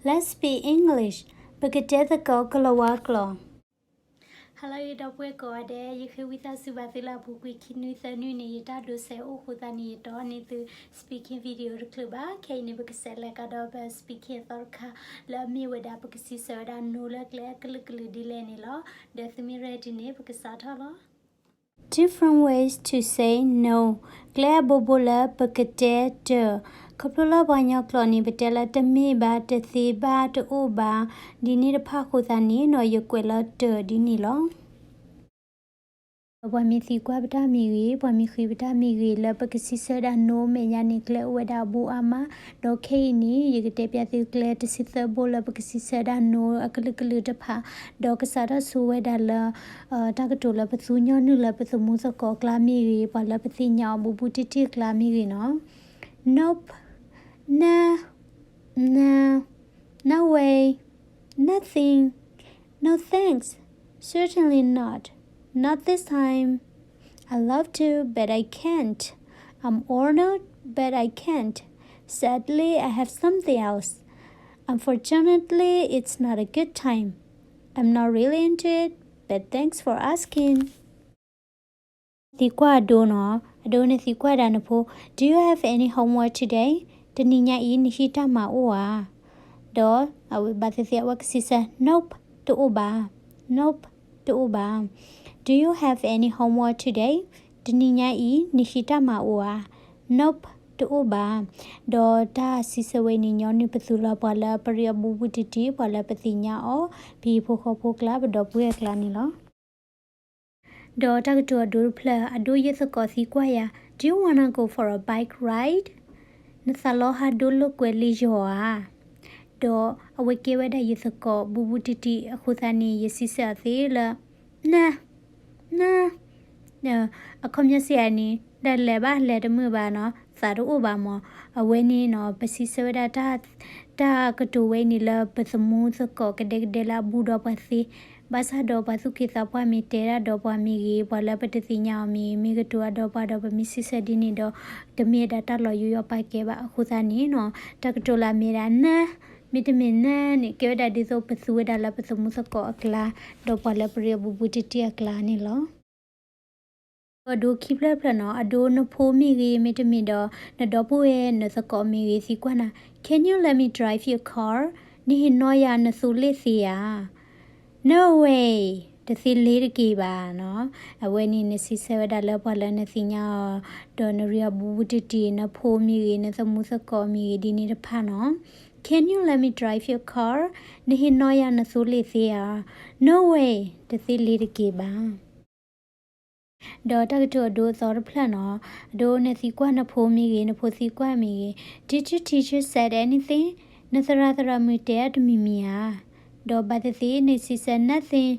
Let's speak English. ပကတဲသကိးကလၤဝါကျိာ်. Hello ယဒီပုၢ်ဝဲၢ်ကိးဂၤဒဲး, ယဃ့ဝံသးစူၤဘၣ်သုလၢအပူၤကွံာ် ခံနွံသၢနွံန့ၣ် ယတၢ်ဒိးစဲးအိၣ်အဃိသတးန့ၣ် ယတီၢ်န့ၢ်သု speaking video တချုးဘၣ်. ခဲအံၤန့ၣ် ပကစးလဲၤကဒီးပ speaking အသီတခါ လၢအမ့ၢ်ဝဲဒၣ် ပကစံးဆၢဝဲဒၣ် no လၢကျဲအကလုာ်ကလုာ်ဒ်လဲၣ်န့ၣ်လီၤ. ဒီးသုမ့ၢ် ready န့ၣ် ပကစးထီၣ်လီၤ. Different ways to say no. ကျဲအဘိဘိလၢပကတဲတၢ်. ခီဖျိလၢပှၤကညီကျိာ်န့ၣ် ပတဲလၢတမ့ၢ်ဘၣ်, တသ့ဘၣ်, တအိၣ်ဘၣ်, ဒ်န့ၣ်တဖၣ်အဃိသတးန့ၣ် ယကွဲးလၢတၢ်ဒ်န့ၣ်လီၤ. ဒီးပှၤမ့ၢ်သံကွၢ်ပတၢ်မ့ၢ်ဂ့ၤ, ပှၤမ့ၢ်ဃ့ပတၢ်မ့ၢ်ဂ့ၤ လၢပကစံးဆၢဝဲဒၣ် no မဲာ်ညါန့ၣ် ကျဲအိၣ်ဝဲဒၣ်အဘိအါမး. ဒီးခဲအံၤန့ၣ် ယကတဲပျးသုကျဲတဆံသၢဘိလၢပကစံးဆၢဝဲဒၣ် no အကလုာ်ကလုာ်တဖၣ်, ဒီးကစးထီၣ်ဆိဝဲဒၣ်လၢ တၢ်ကတိၤလၢပသူညီနုၢ်လၢပသမူသကိးအကျါမ့ၢ်ဂ့ၤ, ပှၤလၢပသ့ၣ်ညါအီၤဘူးဘူးတံၢ်တံၢ်အကျါမ့ၢ်ဂ့ၤနီၤ. Nope. Nah. Nah. No way. Nothing. No thanks. Certainly not. Not this time. I love to, but I can't. I'm honored, but I can't. Sadly, I have something else. Unfortunately, it's not a good time. I'm not really into it, but thanks for asking. သံကွၢ်အဒိနီၤ, အဒိန့ၣ်သံကွၢ်ဒၣ်နဖိ, Do you have any homework today? တနံၤညါအံၤ နဟံးတၢ်မၤအိၣ်ဧါ. ဒီးအဝဲဘၣ်သ့ၣ်သ့ၣ် အဝဲကစံးဆၢ Nope, တအိၣ်ဘၣ်. Nope, တအိၣ်ဘၣ်. Do you have any homework today? တနံၤညါအံၤ နဟံးတၢ်မၤအိၣ်ဧါ. Nope, တအိၣ်ဘၣ်. ဒီးတၢ်စံးဆၢဝဲအံၤန့ၣ် ညီနုၢ်ပသူလီၤ ပှၤလၢပရ့အီၤဘူးဘူးတံၢ်တံၢ်, ပှၤလၢပသ့ၣ်ညါအီၤ, ပဟံၣ်ဖိဃီဖိအကျါ, ပဒီပုၢ်ဝဲၢ်အကျါန့ၣ်လီၤ. ဒီးတၢ်ကတိၤအဒိတဖျၢၣ်, အဒိ ယသကိးသံကွၢ်ယၤ, Do you wanna go for a bike ride? နသးလီဟးဒိလိာ်ကွဲလံယီၤဧါ. ဒီးအဝဲကဲဝဲဒၣ်ယသကိးဘူးဘူးတံၢ်တံၢ်အဃိသတးန့ၣ် ယစံးဆၢအီၤသ့လၢ Nah, nah. အခီပညီစံးယၤန့ၣ် တၢ်လဲၤဘၣ်လဲၤတမုာ်ဘၣ်နီၤ, သးတအိၣ်ဘၣ်မး. အဝဲန့ၣ်နီၤ ပစံးဆၢဝဲဒၣ် တၢ်ကတိၤဝဲအံၤန့ၣ်လၢပသမူသကိးကဒဲကဒဲလၢအဘူးဒီးပှၤသ့, ဘၣ်ဆၣ်ဒီးပှၤသူၣ်က့သးပှၢ်မ့ၢ်တဲဒၣ်ဒီးပှၤမ့ၢ်ဂ့ၤ, ပှၤလၢပတသ့ၣ်ညါအီၤမ့ၢ်ဂ့ၤ, မ့ၢ်ကတိၤအဒီးပှၤဒီးပမ့ၢ်စံးဆၢဒ်န့ၣ်ဒီး တမ့ၢ်ဒၣ်တၢ်လီၤယူးယီၣ်ပာ်ကဲဘၣ်အဃိသတးန့ၣ်နီၤ, တၢ်ကတိၤလၢအမ့ၢ်ဒၣ် Nah, မ့တမ့ၢ် Nah န့ၣ် ကဲဝဲဒၣ်ဒ်သိးပသူဝဲဒၣ်လၢပသမူသကိးအကျါ, ဒီးပှၤလၢပရ့အီၤဘူးဘူးတံၢ်တံၢ်အကျါန့ၣ်လီၤ. အဒိခံဖျၢၣ်တဖျၢၣ်နီၤ, အဒိ နဖိမ့ၢ်ဂ့ၤ, မ့တမ့ၢ်ဒီး နဒီပုၢ်ဝဲၢ်နသကိးမ့ၢ်ဂ့ၤ သံကွၢ်နၤ, Can you let me drive your car? နဟ့ၣ်နီၤယၤနသိလ့ၣ်သ့ဧါ. No way, တသ့လ့ၤတက့ၤဘၣ်နီၤ. အဝဲန့ၣ်နစံးဆၢဝဲဒၣ်လၢပှၤလၢနသ့ၣ်ညါအီၤ, ဒီးနရ့အီၤဘူးဘူးတံၢ်တံၢ်, နဖိမ့ၢ်ဂ့ၤ, နသမူသကိးမ့ၢ်ဂ့ၤ ဒ်န့ၣ်တဖၣ်နီၤ. Can you let me drive your car? နဟ့ၣ်နီၤယၤနသိလ့ၣ်သ့ဧါ. No way, တသ့လ့ၤတက့ၤဘၣ်. ဒီးတၢ်ကတိၤအဒိအသီတဖျၢၣ်နီၤ, အဒိ နသံကွၢ်နဖိမ့ၢ်ဂ့ၤ, နဖိသံကွၢ်မ့ၢ်ဂ့ၤ, Did your teacher said anything? နသရၣ်သရၣ်မုၣ်တဲအီၤတမံၤမံၤဧါ. ဒီးဘၣ်သ့ၣ်သ့ၣ် နစံးဆၢ nothing,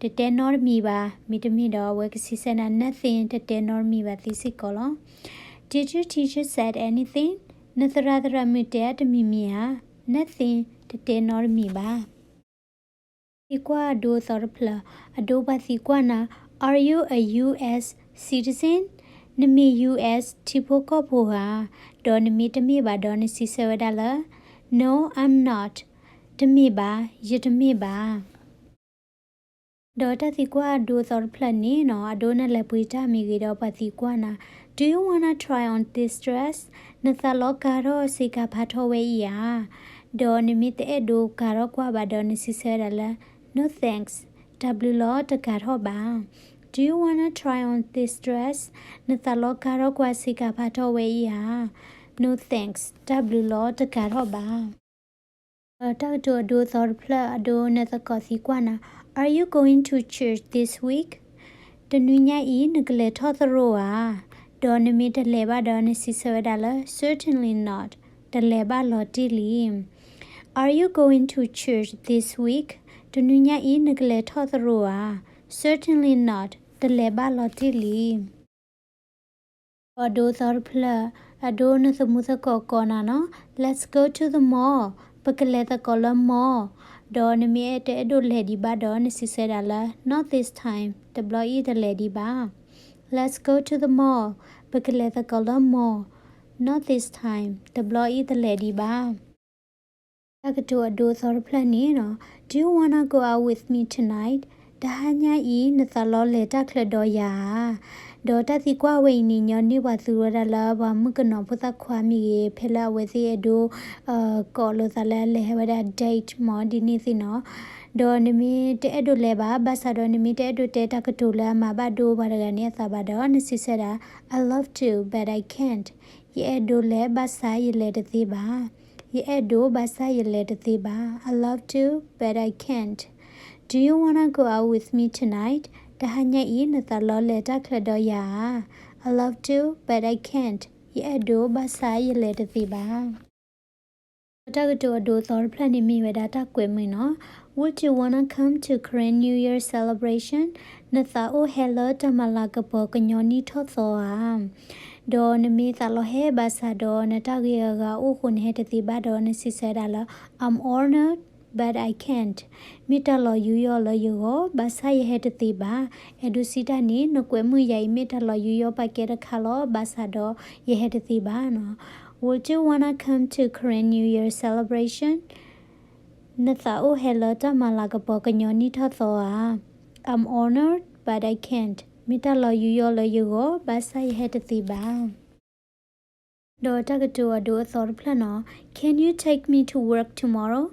တတဲနီတမံၤဘၣ်, မ့တမ့ၢ်ဒီးအဝဲကစံးဆၢနၤ nothing, တတဲနီတမံၤဘၣ်သ့စ့ၢ်ကီးလီၤ. Did your teacher said anything? နသရၣ်သရၣ်မုၣ်တဲအီၤတမံၤမံၤဧါ. Nothing, တတဲနီတမံၤဘၣ်. သံကွၢ်အဒိအသီတဖျၢၣ်, အဒိ ပှၤသံကွၢ်နၤ, Are you a U S citizen? နမ့ၢ် U S ထံဖိကီၢ်ဖိဧါ. ဒီးနမ့ၢ်တမ့ၢ်ဘၣ်ဒီး နစံးဆၢဝဲဒၣ်လၢ No, I'm not. တမ့ၢ်ဘၣ်, ယတမ့ၢ်ဘၣ်. ဒီးတၢ်သံကွၢ်အဒိအသီတဖျၢၣ်န့ၣ်နီၤ, အဒိ နလဲၤပှ့ၤတၢ်မ့ၢ်ဂ့ၤဒီး ပှၤသံကွၢ်နၤ, Do you wanna try on this dress? နသးလီကၤထီၣ်စ့ကၤဖးထီၣ်ဝဲအံၤဧါ. ဒီးနမ့ၢ်တအဲၣ်ဒိးကၤထီၣ်ကွၢ်ဘၣ်ဒီး နစံးဆၢဝဲဒၣ်လၢ No thanks, တၢ်ဘျုးလီၤ, တကၤထီၣ်ဘၣ်. Do you wanna try on this dress? နသးလီကၤထီၣ်ကွၢ်စ့ကၤဖးထီၣ်ဝဲအံၤဧါ. No thanks, တၢ်ဘျုးလီၤ, တကၤထီၣ်ဘၣ်. တၢ်ကတိၤအဒိအသီတဖျၢၣ်, အဒိ နသကိးသံကွၢ်နၤ, Are you going to church this week? တနွံညါအံၤ နကလဲၤထီၣ်သရိာ်ဧါ. ဒီးနမ့ၢ်တလဲၤဘၣ်ဒီး နစံးဆၢဝဲဒၣ်လၢ Certainly not, တလဲၤဘၣ်လီၤတံၢ်လံ. Are you going to church this week? တနွံညါအံၤ နကလဲၤထီၣ်သရိာ်ဧါ. Certainly not, တလဲၤဘၣ်လီၤတံၢ်လံ. အဒိအသီတဖျၢၣ်, အဒိ နသမူသကိးကိးနၤနီၤ, Let's go to the mall, ပကလဲၤသကိးလၢ mall. ဒီးနမ့ၢ်အဲၣ်တအဲၣ်ဒိးလဲၤဒံးဘၣ်ဒီး နစံးဆၢဒၣ်လၢ Not this time, တဘျီအံၤတလဲၤဒံးဘၣ်. Let's go to the mall, ပကလဲၤသကိးလၢ mall. Not this time, တဘျီအံၤတလဲၤဒံးဘၣ်. တၢ်ကတိၤအဒိအသီတဖျၢၣ်န့ၣ်နီၤ, Do you wanna go out with me tonight? တဟါညါအံၤ နသးလီလဲၤတၢ်ချၢဒီးယၤဧါ. ဒီးတၢ်သံကွၢ်ဝဲအံၤန့ၣ် ညီနုၢ်ပှၤသူဝဲဒၣ်လၢပှၤမုၣ်ကနီၤဖိသၣ်ခွါမ့ၢ်ဂ့ၤ, ဖဲလၢအဝဲသ့ၣ်အဲၣ်ဒိး ကိးလိာ်သးလၢအလဲၤဟဲဝဲဒၣ် date မ့ၢ်ဒ်န့ၣ်သ့ၣ်နီၤ. ဒီးနမ့ၢ်တအဲၣ်ဒိးလဲၤဘၣ်, ဘၣ်ဆၣ်ဒီးနမ့ၢ်တအဲၣ်ဒိးတဲတၢ်ကတိၤလၢအမၤဘၣ်ဒိပှၤတဂၤန့ၣ်အသးဘၣ်ဒီး နစံးဆၢဒၣ်, I love to, but I can't. ယအဲၣ်ဒိးလဲၤ ဘၣ်ဆၣ်ယလဲၤတသ့ဘၣ်. ယအဲၣ်ဒိး ဘၣ်ဆၣ်ယလဲၤတသ့ဘၣ်. I love to, but I can't. Do you wanna go out with me tonight? တဟါညါအံၤ နသးလီလဲၤတၢ်ချၢဒီးယၤဧါ. I love to, but I can't. ယအဲၣ်ဒိး ဘၣ်ဆၣ်ယလဲၤတသ့ဘၣ်. တၢ်ကတိၤအဒိအသီတဖျၢၣ်န့ၣ်မ့ၢ်ဝဲဒၣ်တၢ်ကွဲးမုာ်နီၤ, Would you wanna come to Korean New Year celebration? နသးအိၣ်ဟဲလၢတၢ်မၤလၤကပီၤကညီနံၣ်ထီၣ်သီဧါ. ဒီးနမ့ၢ်သးလီဟဲဘၣ်ဆၣ်ဒီး နတၢ်ဂ့ၤအဂၤအိၣ်အဃိ နဟဲတသ့ဘၣ်ဒီး နစံးဆၢဒၣ်လၢ I'm honored, but I can't. မ့ၢ်တၢ်လီၤယူးယီၣ်လၢယဂီၢ်, ဘၣ်ဆၣ်ယဟဲတသ့ဘၣ်. အဲၣ်ဒိးစံးတၢ်န့ၣ် နကွဲးမုာ်ယၤအံၤ မ့ၢ်တၢ်လီၤယူးယီၣ်ပာ်ကဲတခါလီၤ, ဘၣ်ဆၣ်ဒီးယဟဲတသ့ဘၣ်နီၤ. Would you wanna come to Korean New Year celebration? နသးအိၣ်ဟဲလၢတၢ်မၤလၤကပီၤကညီနံၣ်ထီၣ်သီဧါ. I'm honored, but I can't. မ့ၢ်တၢ်လီၤယူးယီၣ်လၢယဂီၢ်, ဘၣ်ဆၣ်ယဟဲတသ့ဘၣ်. ဒီးတၢ်ကတိၤအဒိအသီတဖျၢၣ်နီၤ, Can you take me to work tomorrow?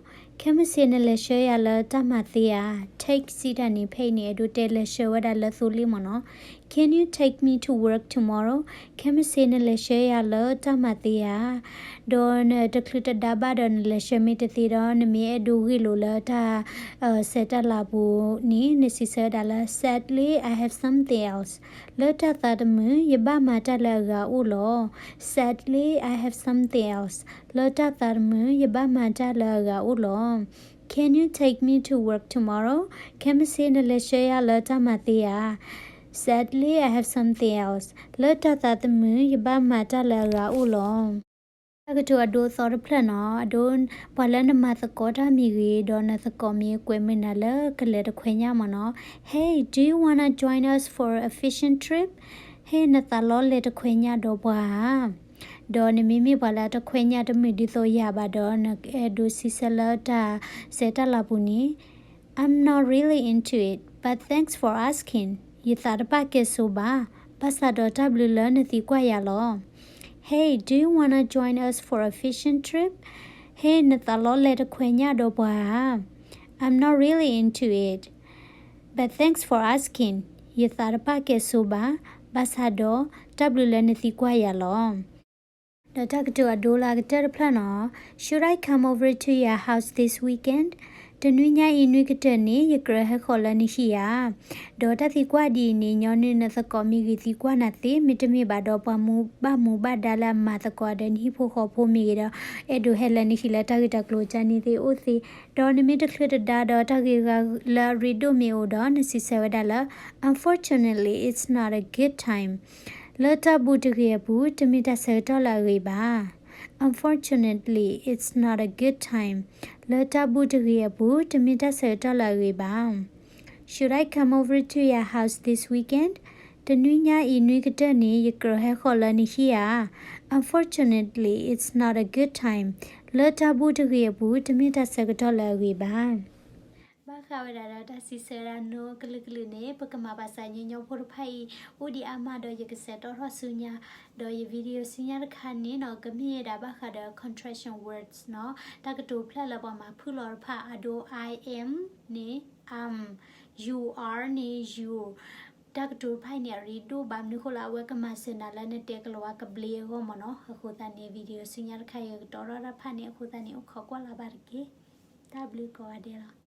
ခဲမုၢ်ဆ့ၣ်နလဲၤဆှၢယၤလၢတၢ်မၤသ့ဧါ. Take စံးတၢ်န့ၣ် ဖဲအံၤန့ၣ် အဲၣ်ဒိးတဲလဲၤဆှၢဝဲဒၣ်လၢသိလ့ၣ်မ့ၢ်နီၤ. Can you take me to work tomorrow? ခဲမုၢ်ဆ့ၣ်နလဲၤဆှၢယၤလၢတၢ်မၤသ့ဧါ. ဒီးနတချုးတဒါဘၣ်ဒီးနလဲၤဆှၢမ့ၢ်တသ့ဒီး နမ့ၢ်အဲၣ်ဒိးဂ့ၢ်လိာ်လၢတၢ် စဲးတၢ်လၤပူၤန့ၣ် နစံးဆၢဒၣ်လၢ Sadly, I have something else. လၢတၢ်သးတမုာ် ယဘၣ်မၤတၢ်လၢအဂၤအိၣ်လီၤ. Sadly, I have something else. လၢတၢ်သးတမုာ် ယဘၣ်မၤတၢ်လၢအဂၤအိၣ်လီၤ. Can you take me to work tomorrow? ခဲမုၢ်ဆ့ၣ်နလဲၤဆှၢယၤလၢတၢ်မၤသ့ဧါ. Sadly, I have something else. လၢတၢ်သးတမုာ် ယဘၣ်မၤတၢ်လၢအဂၤအိၣ်လီၤ. တၢ်ကတိၤအဒိအသီတဖျၢၣ်နီၤ, အဒိ ပှၤလၢနမၤသကိးတၢ်မ့ၢ်ဂ့ၤ ဒီးနသကိးမ့ၢ်ကွဲးမုာ်နၤလၢကလဲၤတခွဲညၣ်မ့ၢ်နီၤ. Hey, do you wanna join us for a fishing trip? ဟ့ၣ် နသးလီလဲၤတခွဲညၣ်ဒီးပှၤဧါ. ဒီးနမ့မ့ၢ်ပှၤလၢတခွဲညၣ်တမုာ်ဒ်သိးယၤဘၣ်ဒီး နအဲၣ်ဒိးစံးဆၢလၢတၢ်စဲးတၢ်လၤပူၤန့ၣ် I'm not really into it, but thanks for asking. ယသးတပာ်ကဲဆိဘၣ်, ဘၣ်ဆၣ်ဒီးတၢ်ဘျုးလၢနသံကွၢ်ယၤလီၤ. Hey, do you wanna join us for a fishing trip? ဟ့ၣ် နသးလီလဲၤတခွဲညၣ်ဒီးပှၤဧါ. I'm not really into it, but thanks for asking. ယသးတပာ်ကဲဆိဘၣ်, ဘၣ်ဆၣ်ဒီးတၢ်ဘျုးလၢနသံကွၢ်ယၤလီၤ. ဒီးတၢ်ကတိၤအဒိလၢအကတၢၢ်တဖျၢၣ်နီၤ, Should I come over to your house this weekend? တနွံညါအံၤနွံကတၢၢ်န့ၣ် ယကြၢးဟဲဃီၤလၢနဟံၣ်ဧါ. ဒီးတၢ်သံကွၢ်ဒ်အံၤန့ၣ် ညီနုၢ်နသကိးမ့ၢ်ဂ့ၤသံကွၢ်နၤသ့, မ့တမ့ၢ်ဘၣ်ဒီးပှၤမူဘၣ်မူဘၣ်ဒါလၢအမၤသကိးဒီးနဟံၣ်ဖိဃီဖိမ့ၢ်ဂ့ၤဒီး အဲၣ်ဒိးဟဲလၢနဟံၣ်လၢတၢ်ဂ့ၢ်တၢ်ကျိၤကန့ၣ်သ့ၣ်အိၣ်သ့, ဒီးနမ့ၢ်တချုးတဒါဒီးတၢ်ဂ့ၢ်ဂၤလၢအရ့ဒိၣ်မ့ၢ်အိၣ်ဒီး နစံးဆၢဝဲဒၣ်လၢ Unfortunately, it's not a good time. လၢတၢ်ဘူၣ်တဂ့ၤအပူၤ တမ့ၢ်တၢ်ဆၢကတီၢ်လၢအဂ့ၤဘၣ်. Unfortunately, it's not a good time. လၢတၢ်ဘူၣ်တဂ့ၤအပူၤ တမ့ၢ်တၢ်ဆၢကတီၢ်လၢအဂ့ၤဘၣ်. Should I come over to your house this weekend? တနွံညါအံၤနွံကတၢၢ်န့ၣ် ယကြၢးဟဲဃီၤလၢနဟံၣ်ဧါ. Unfortunately, it's not a good time. လၢတၢ်ဘူၣ်တဂ့ၤအပူၤ တမ့ၢ်တၢ်ဆၢကတီၢ်လၢအဂ့ၤဘၣ်. ဘၣ်ဃးဝဲဒၣ်ဒီးတၢ်စံးဆၢဒၣ်နီၣ်ကလုာ်ကလုာ်န့ၣ် ပကမၤဘၣ်စၢ်ညီညီဖိတဖၣ်အံၤ အိၣ်ဒံးအါမးဒီးယကစဲးတီထီၣ်ဆူညါ, ဒီးယ video ဆူညါတခါန့ၣ်နီၣ် ကမ့ၢ်ဝဲဒၣ်ဘၣ်ဃးဒီး contraction words နီၣ် တၢ်ကတိၤဖျၢၣ်လၢပှၤမၤဖုၣ်လီၤတဖၣ် အဒိ I am န့ၣ် am, you are န့ၣ် you're တၢ်ကတိၤတဖၣ်အံၤန့ၣ် အရ့ဒိၣ်ဘၣ်မနုၤဃိလၢ အဝဲကမၤစၢၤနၤလၢနတဲကလီၤဝါကဘျ့အဂီၢ်မ့ၢ်နီၣ်. အဃိသတးန့ၣ် video ဆူညါတခါအံၤ ကတီၤထီၣ်တၢ်တဖၣ်န့ၣ် အဃိသတးန့ၣ် အိၣ်ခိးကွၢ်လၢ်ဘၣ်တက့ၢ်. တၢ်ဘျုးကိးဂၤဒဲးလီၤ.